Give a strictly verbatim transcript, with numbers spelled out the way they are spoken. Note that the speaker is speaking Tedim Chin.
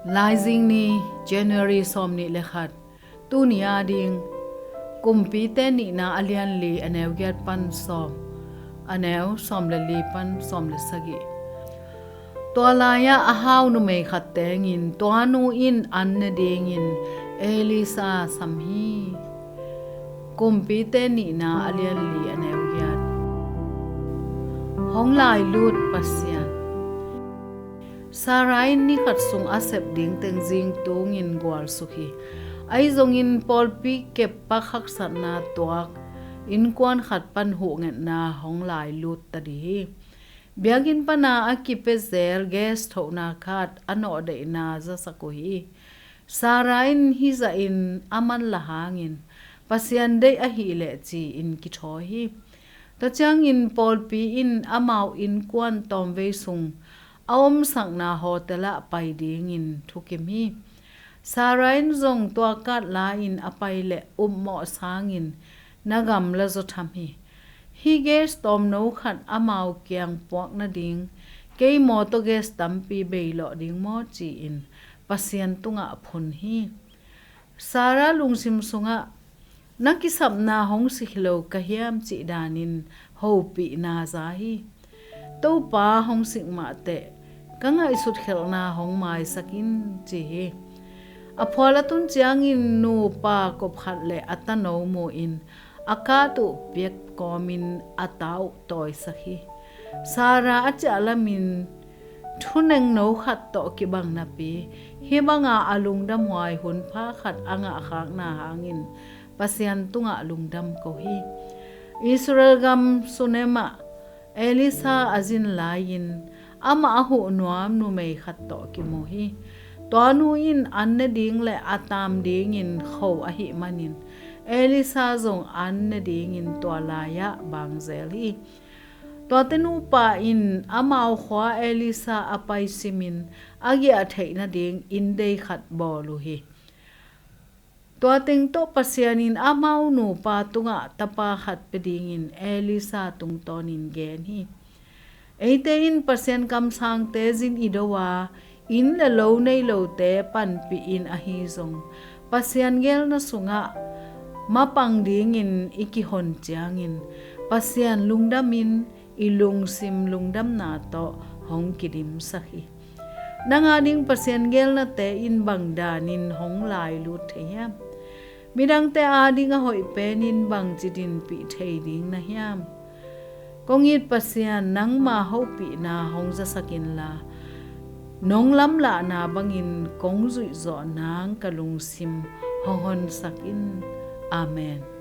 Laizing ni, January sawmnih le khat. Tuni a ding, Kumpite nihna a lian li, a neu giat pan sawm, a neu sawm le li pan sawm le sagih. Tua lai-ah a hau numei khat tengin tua nu in an ne dingin Elisa sam hi. Kumpite nihna a lian li, a neu giat. Hong lailut Pasian. Sarah in ni khat sung a sep ding teng zing tungin gualsuk hi. Ahi zongin pawlpi kep pak haksatna tuak, innkuan khat pan huhngetna hong lailut ta dih hi. Biakinn pana a kipia zel gas thohna khat a nawhdeihna zasak uh hi. Sarah in hih zahin a manlah hangin Pasian deih ahih leh ci-in kithawi hi. Tua ciangin pawlpi in amau innkuan tawmvei sung a omsakna hotel ah pai dingin thukim hi. Sarah in zong tua kat la-in a pai leh upmawh sangin na gamla zaw tham hi. Hih gas tawmno khat amau kiang puak nading, kei mawtaw gas tampi beilawh ding maw ci-in Pasian tungah phun hi. Sarah lungsim sungah, na kisapna hong sik hi lo ka hiam cih danin hopihna za hi. Topa hong sik mahteh ka ngaihsut khelhna hong maisak in ci hi. A phual a tun ciangin nupa kop khat le a tano mu-in a kat uh piak kawmin a ta uh tawisak hi. Sarah a ciah lamin thunengno khat tawh kibang napi, hih banga a lungdamhuai hunpha khat a ngahkhakna hangin Pasian tungah lungdam ko hi. Israel gam Sunem ah Elisa a zin lai-in amah a huh nuam numei khat tawh kimu hi. Tua nu in an ne ding le a taam dingin kho ahih manin Elisa zong an ne dingin tua lai-ah bangzel hi. Tuate nupa in amau khua Elisa a pai simin a giah theih nading inndei khat bawl uh hi. Tua teng tawh Pasian in amau nupa tungah tapa khat pia dingin Elisa tungtawnin gen hi. Eite in Pasian kamsangte zin i do a, inn le lo nei lote panpih in ahi zong, Pasian geelna sungah mapang dingin i kihon ciangin Pasian lungdamin i lungsim lungdamna tawh hong kidimsak hi. Nang ading Pasian geelnate in bang danin hong lailut thei hiam? Midangte ading a hoih penin bangci dinpih thei ding na hiam? Kong it Pasian, nangma hopihna hong zasak inla, nong lamlahna bangin kong zuihzawh nang ka lungsim hong honsak in. Amen.